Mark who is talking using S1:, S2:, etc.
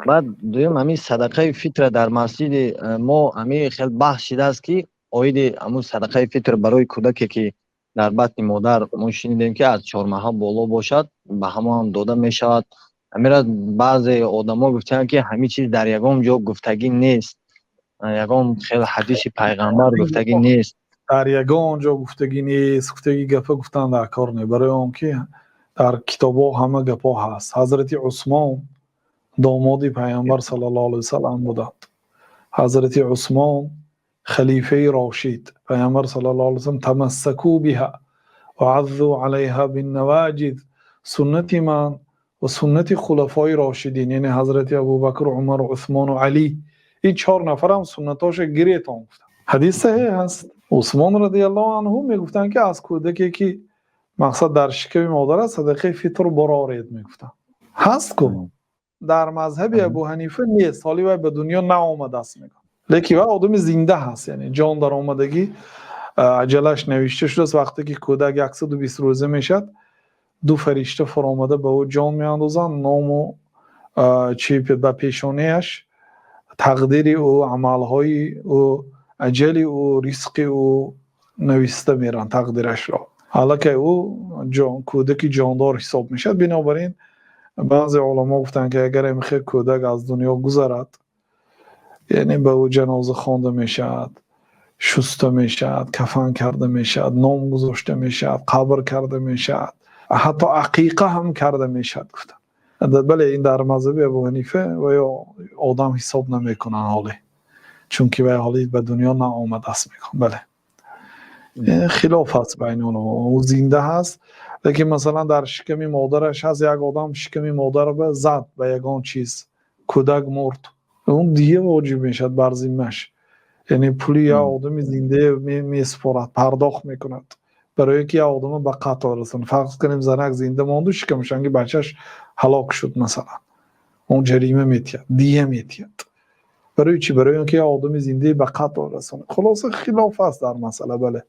S1: Баъд дуюм, ҳамин садақаи фитра дар масҷиди мо ҳамин хел баҳс шидааст, ки оиди ҳамун садақаи фитр барои кӯдаке, ки дар батни модар, мо шунидем, ки аз 4 моҳа боло бошад, ба ҳамон дода мешавад. Ҳамира баъзе одамо гуфтаанд, ки ҳамин чиз дар ягон ҷо гуфтагӣ нест, ягон хел ҳадиси пайғамбар гуфтагӣ нест.
S2: Дар ягон ҷо гуфтагӣ нест гуфтагӣ гапа гуфтан дар кор не, барои он ки дар китобҳо ҳама гапҳо ҳаст. Ҳазрати Усмон домоди Пайғамбар саллаллоҳу алайҳи васаллам буданд. Ҳазрати Усмон халифаи рошид. Пайғамбар саллаллоҳу алайҳи васаллам: "تمسكوا بها وعضوا عليها بالنواجذ", суннати ман ва суннати хулафои рошидин, яъне ҳазрати Абубакр, Умар, Усмону Алӣ, ин чор нафарам суннатоша гиретон, гуфтанд. Ҳадис саҳеҳ аст. Усмон радиаллоҳу анҳу мегуфтанд, ки аз кӯдаке, ки мақсад дар шиками модар аст, садақаи фитр бароред, мегуфтанд. Ҳаст ку. Дар мазҳаби Абу Ҳанифа нест, ҳоли вай ба дунё наомадааст, мегӯяд, лекин вай одами зинда ҳаст, яъне ҷон даромадагӣ, аҷалаш навишта шудааст. Вақте ки кӯдак 120 рӯза мешавад, ду фаришта фаромада ба ӯ ҷон меандозанд, ному чи ба пешонияш тақдири ӯ, амалҳои ӯ, аҷали ӯ, ризқи ӯ нависта меранд, тақдирашро. Аллакай ӯ кӯдаки ҷондор ҳисоб мешавад. Бинобар ин баъзе уламо гуфтанд, ки агар имхел кӯдак аз дунё гузарад, яъне ба ӯ ҷаноза хонда мешавад, шуста мешавад, кафан карда мешавад, ном гузошта мешавад, қабр карда мешавад, ҳатто ақиқа ҳам карда мешавад, гуфтанд. Бале, ин дар мазҳаби Абу Ҳанифа ва ё одам ҳисоб намекунанд ҳоле, чунки вай ҳоли ба дунё наомадааст, мегӯянд. Бале, хилоф аст байни уламо. Ӯ зинда ҳаст, лекин масалан дар шиками модараш ҳаст. Як одам шиками модарро зад ба ягон чиз, кӯдак мурд, он дия воҷиб мешавад бар зиммаш, яъне пули як одами зиндае месупорад, пардохт мекунад, барои ки як одама ба қатл расонад. Фарз кунем, занак зинда монду, шикамшанги бачаш ҳалок шуд, масалан, он ҷарима метиҳад, дия метиҳад. Барои чӣ? Барои он ки як одами зиндае ба қатл расонад. Хулоса, хилоф аст дар масъала, бале.